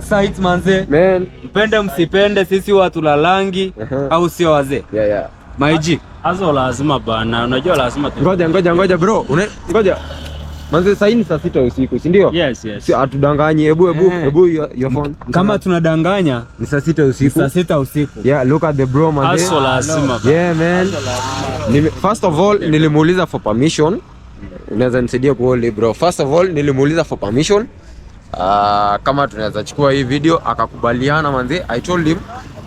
Site manze. Man. Mpende msipende, sisi watu lalangi au sio wazee? Yeah. My G. Azo lazima bana, unajua lazima tu. Ngoja, ngoja, ngoja bro. Ngoja. Manze, sasa ni saa 6 usiku, si ndio? Yes. Si atudanganyi. Hebu hebu Eh. hebu your phone. Kama tunadanganya, Ni saa 6 ni usiku. saa 6 usiku. Yeah, look at the bro, manze. Azo lazima bana. Yeah, man. First of all, nilimuuliza for permission. Unaweza nisaidia kuhold, bro? First of all, nilimuuliza for permission. Kama tunaweza chukua hii video, akakubaliana manze. I told him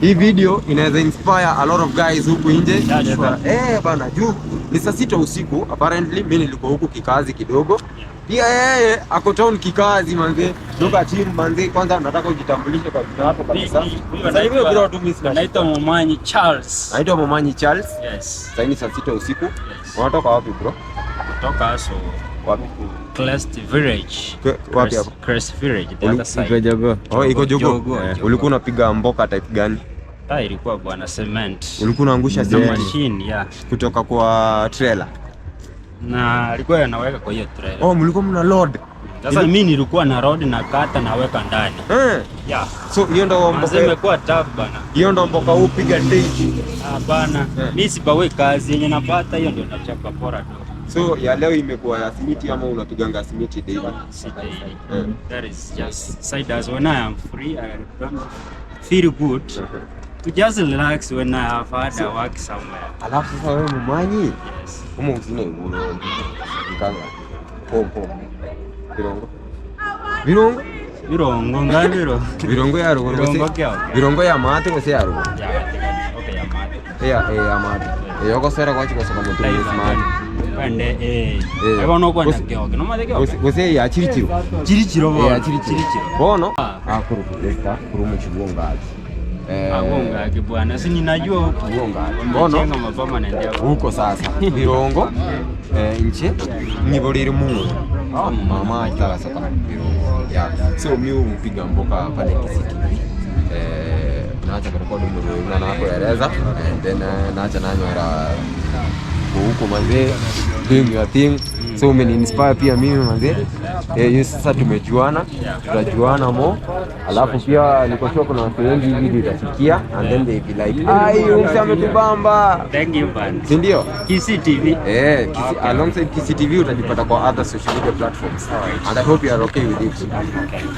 hii video inaweza inspire a lot of guys huku nje. Yeah, sure. Eh bana, juu ni saa 6 usiku. Apparently mimi nilikuwa huku kikazi kidogo. Pia yeye ako town kikazi manze. Look at him, manze. Kwanza nataka ujitambulishe kwa jina lako kabisa. Huyu Sasa hivi bro, tu mimi sina Anaitwa shida. Momanyi Charles. Naitwa Momanyi Charles. Yes. Sasa ni saa 6 usiku. Yes. Unatoka wapi, bro? Kutoka so Wapi? Crest Village. Wapi hapo? Crest Village, the other side. Oh, iko Jogoo. Jogoo, Jogoo. Ulikuwa unapiga mboka type gani? Ah, ilikuwa bwana cement. Ulikuwa unaangusha Na cement machine, yeah. kutoka kwa trailer? Na alikuwa anaweka kwa hiyo trailer. Oh, mlikuwa mna load. Sasa mimi nilikuwa na load na kata naweka ndani. Eh. Yeah. So hiyo ndo Manze, mboka. imekuwa tough bana. Hiyo ndo mboka upiga daily? Ah bana, mimi sibawe kazi yenye napata, hiyo ndio nachapa bora tu. So ya leo imekuwa ya simiti ama unapiganga simiti daily? Si daily. That is just side as when I am free, I don't feel good to just relax when I have had a work somewhere. Alafu sasa wewe Mumanyi, Yes. umo usine uno nkanga. Pompo. Birongo. Birongo? Birongo ngabiro. Birongo ya rugo. Birongo kya? Birongo ya mate gose ya rugo. Ya, okay, ya mate. Ya ya mate. Yogosera kwachi kosoka mutu mate. Kwende eh. Eh. Ebo kwenda Gose- kyo. No mate kyo. Gose gose ya chirichiro. Chirichiro bo. Ya chirichiro. Chirichiro. Bono Ah. akuru leta kuru mu kibungaki. Eh. Agonga bwana. Si ninajua huko. Kibungaki. Bono Wamechenga mapermanent hapo. huko sasa birongo nche nibolere mungu mama atarasaka birongo, yeah. So mi hupiga mboka pale Kisii TV, naacha kurekodi muru na nakueleza and then naacha nanywera huko manzee, doing your thing. So umeni inspire pia mimi manzee. Hiyo sasa tumejuana, tutajuana mo. Alafu pia niko sure kuna watu wengi hivi video itafikia and then they be like, "Ai, huyu msee ametubamba." Thank you bana. Si ndio? Kisii TV. Eh, Kisii, alongside Kisii TV utajipata kwa other social media platforms. And I hope you are okay with it.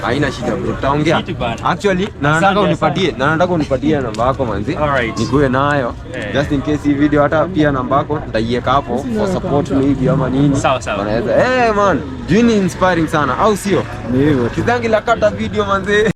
Haina shida bro, tutaongea. Kitu bana. Actually, na nataka Asante, unipatie, na nataka unipatie namba yako manzi. Alright. Nikuwe nayo. Eh. Just in case hii video, hata pia namba yako nitaiweka hapo for support maybe ama nini. Sawa, sawa. Wanaweza. Eh man, juu ni inspiring sana, au sio? Ni hivyo. Kizangi la kata video manzi.